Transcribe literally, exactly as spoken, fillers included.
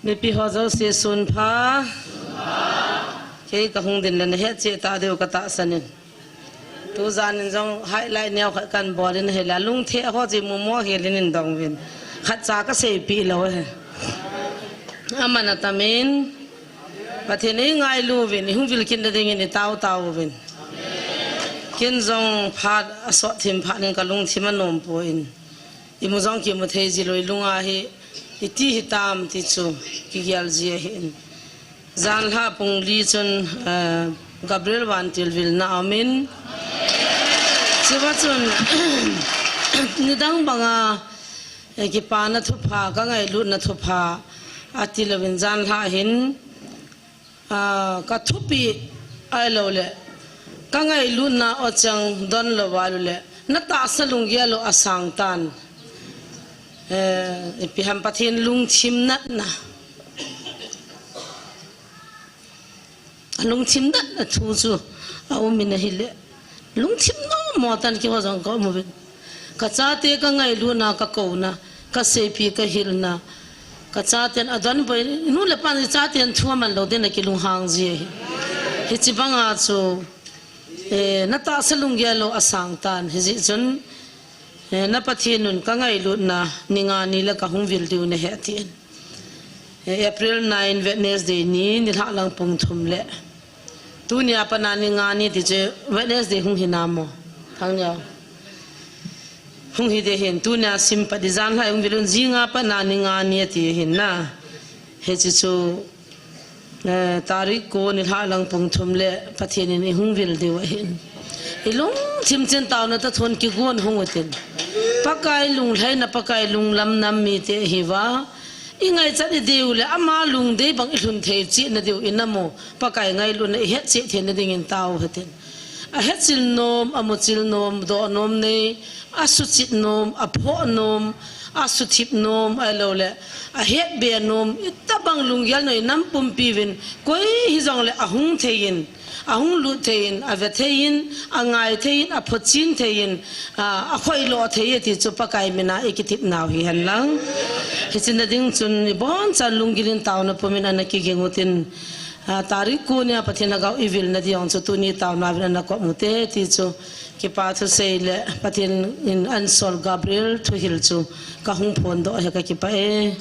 Mipi ho jouse sun pha. Kei kahung din le nahet cheh ta diu katahsan in. Tujan in jong highlight neo khat kahin bol in ahile lungthim ho chu mumo hel in hin dong uvin. Khatcha kaseipeh lou ahi. Aman atam in. Pathen in eingailu uvin, ihung vil kit nading in itao tao uvin. Ken jong phat asot thim phat in kalungthim anom poi. Imu jong kimu thei ji lou, ilunga hi iti hitam ti chu kigel ji ahin. Janhi pung li chun, eh, Gabriel vantil vilna aum in. Chuva chun, nidang banga, eh, kipana thupha, kangailutna thupha, ati louvin janhi hin, ah, kathupeh ahilou le, kangailutna o chang don lou valu le, natahsa lunggel u asang tan. Eh, ipi ham Pathen lungthim natna. Lungthim natna thu chu aum in ahile. Lungthim nom mo tan keiho jong kaum uvin. Kachate kangailutna, kakouna, kaseipeh, kahilna. Kachaten adon poi, nu le pa chaten thu aman lou ding in akilunghang ji ahi. Hiche banga chu, eh, natahsa lunggel u asang tan. Hijeh chun, eh, na Pathen un kangailutna, ni nga ni le kahung vil diu nahe tin. Eh, April nine, Wednesday ni, nilhah lang pung thum le. Tunia pat a ni nga ni ti chu Wednesday hung hi nam mo. Thang neo. Hung hi ding ahin, tunia sim pat ding, janhi hung vil un, jing a pat a ni nga ni ati ahin na. Hiche chu, eh, tarik ko nilhah lang pung thum le Pathen in eihung vil diu ahin. Ilungthim cheh in taona toh thon kigon hung utin. Pakai lunglhaina, Pakai lunglamna mite ihiuva. Ingaichat idei u le, ama lungdei bang ilhun thei cheh nadiu inam u, Pakai ngailutna ihet cheh theina ding in tao u hitin. Ahetchil nom, amuchil nom, doh nom nei, asuchit nom, aphoh nom, asuthip nom, ahilou le, ahetbe nom, itobang lunggel u inam pumpi uvin, koi hijong le ahung thei in, ahung lut thei in, ave thei in, angai thei in, aphochin thei in, a, akhoilo thei e ti chu Pakai min a ikitep nau hihen lang. Hiche na ding chun ibon chan lunggil in taona pum in ana kiging utin, a, tarik ko nia Pathen lhagao ivil na ding chu tuni taona uvin ana kop ute ti chu kipa thusei le Pathen in ansol Gabriel thuhil chu kahung phondoh ahi, kakipah e.